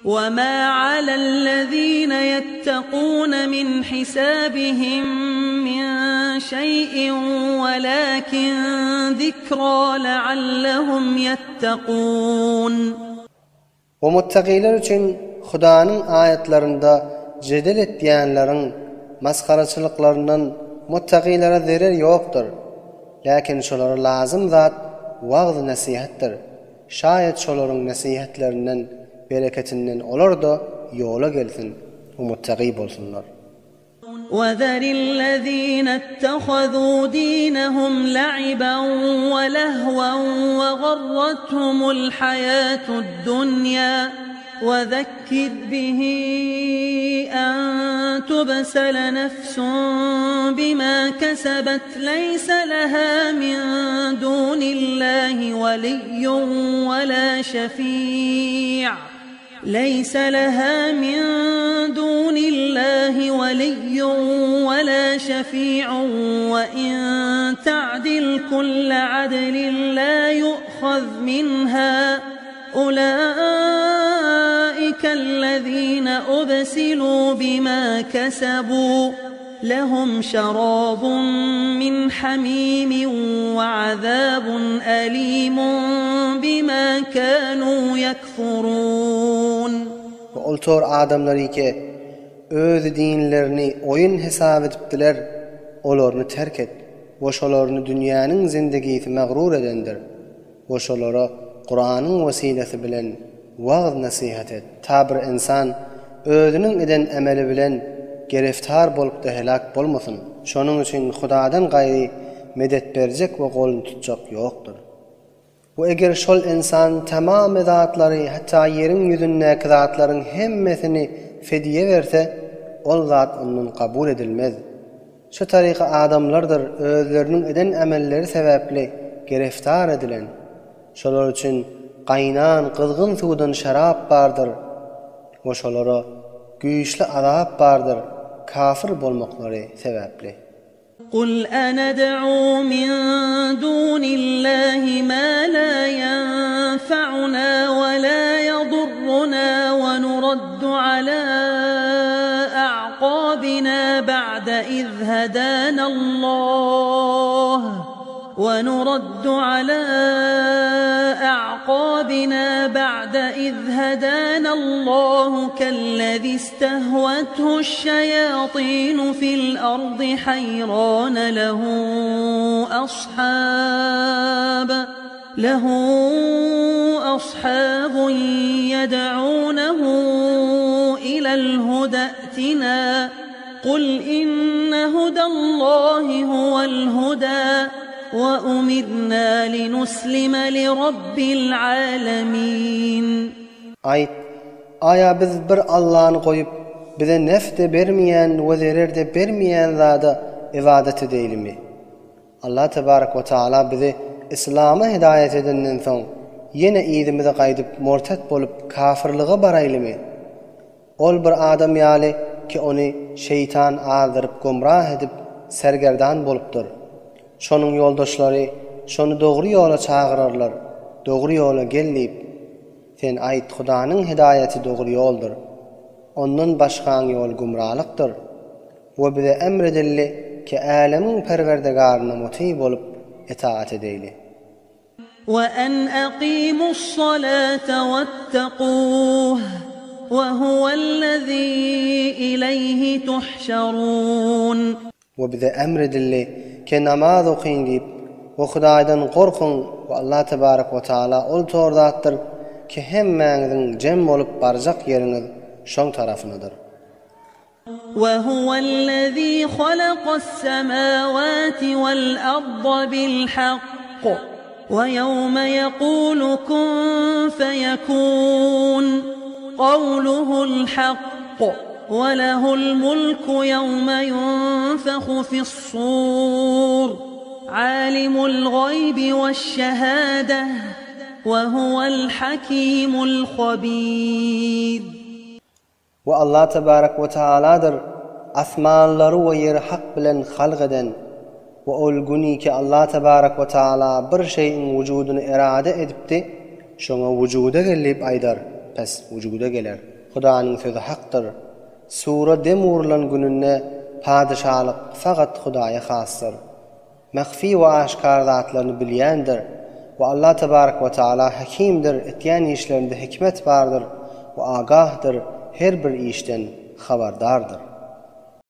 وما على الذين يتقون من حسابهم من شيء ولكن ذكرى لعلهم يتقون. We muttakylar üçin Hudanyň aýatlarynda jedel etýänleriň masgaraçylyklaryndan muttakylara zerer ýokdur. Läkin şolara lazym zat wagyz-nesihatdyr. Şaýat şolaryň nesihatlerinden, bereketinden olar-da ýola gelsin we muttaky bolsunlar. Wezerillezine ittehazû dînehum le'iben we lehwen we garrethumul haýâtud dunýâ wezekkir bihi en tubsele nefsun bimâ kesebet leýse lehâ min dûnillâhi weliyyun we lâ şefî'. ليس لها من دون الله ولي ولا شفيع وإن تعدل كل عدل لا يؤخذ منها أولئك الذين أبسلوا بما كسبوا لهم شراب من حميم وعذاب أليم بما كانوا يكفرون. We ol tor adamlary ki, öz dinlerini oýun hesap edipdiler, olaryny terk et we şolaryny dünýäniň zindigisi magrur edendir. We şolara Kuranyň wesilesi bilen wagyz-nesihat et, ta bir ynsan özüniň eden emeli bilen gereftar bolup-da heläk bolmasyn. Şonuň üçin Hudadan gaýry medet berjek we goluny tutjak ýokdur. We eger şol ynsan tamamy zatlary, hatda ýeriň ýüzündäki zatlaryň hemmesini fedýe berse, ol zat ondan kabul edilmez. Şu taryka adamlardyr özleriniň eden emelleri sebäpli gereftar edilen. Şolar üçin gaýnan gyzgyn suwdan şerap bardyr we şolara güýçli azap bardyr kafir bolmaklary sebäpli. Kul ened'u min dunillahi ma la ýenfe'una we la ýedurruna we nuraddu ala a'kabina ba'de iz hedanallah we nuraddu ala a'kabina ba'de iz hedanallahu kellezi istehvethu'ş-şeyatinu fil-ardi haýrane lehu ashab lehu ashabun ýed'unehu ilel-huda'tina kul inne hudallahi huwel-huda we umirna linuslime lirabbil alemin. Aýt, Aýa biz bir Allany goýup, bize nef-de bermeýän we zerer-de bermeýän zada ybadat edeýlimi? Allah tebarek we taala bizi yslama hidaýat edenden soň, ýene yzymyza gaýdyp murtet bolup kafyrlyga baraýlymy? Ol bir adam ýaly ki ony şeýtan azdyryp gumrah edip sergerdan bolupdyr. Şonuň ýoldaşlary şony dogry ýola çagyrarlar, dogry ýola gel diýip. Sen aýt Hudanyň hidaýaty dogry ýoldur. Ondan başgaň ýoly gumralykdyr. We bize emr edildi ki älemiň Perwerdigaryna muty bolup etaat edeýli. We en aqimus-salate wettakuh we huwellezî ileýhi tuhşerûn. We bize emr edildi ki namaz okyň diýip we Hudaýdan gorkuň we Allah tebarek we taala ol tor zatdyr ki hemmäňiziň jem bolup barjak ýeriňiz şoň tarapynadyr. We huwellezî halakas-semâvâti wel-arda bil-hakk we ýewme ýekûlu kun feyekûn kawluhul-hakk we lehul-mulku ýewme ýunfehu fis-sur âlimul-gaýbi weş-şehâdeh we huwel-hakîmul-habîr. We Allah tebarek we taaladyr asmanlary we ýeri hak bilen halk eden we ol güni ki Allah tebarek we taala bir şeýiň wujudyny erade edipdi, şoňa wujuda gel diýip aýdar, pes wujuda geler. Hudanyň sözi hakdyr. Sura dem urlan gününde padyşalyk fakat Hudaýa hasdyr. Mahfi we aşkar zatlaryny bilýändir. We Allah tebarek we taala Hakimdir, etýän işlerinde hikmet bardyr we agahdyr, her bir işden habardardyr.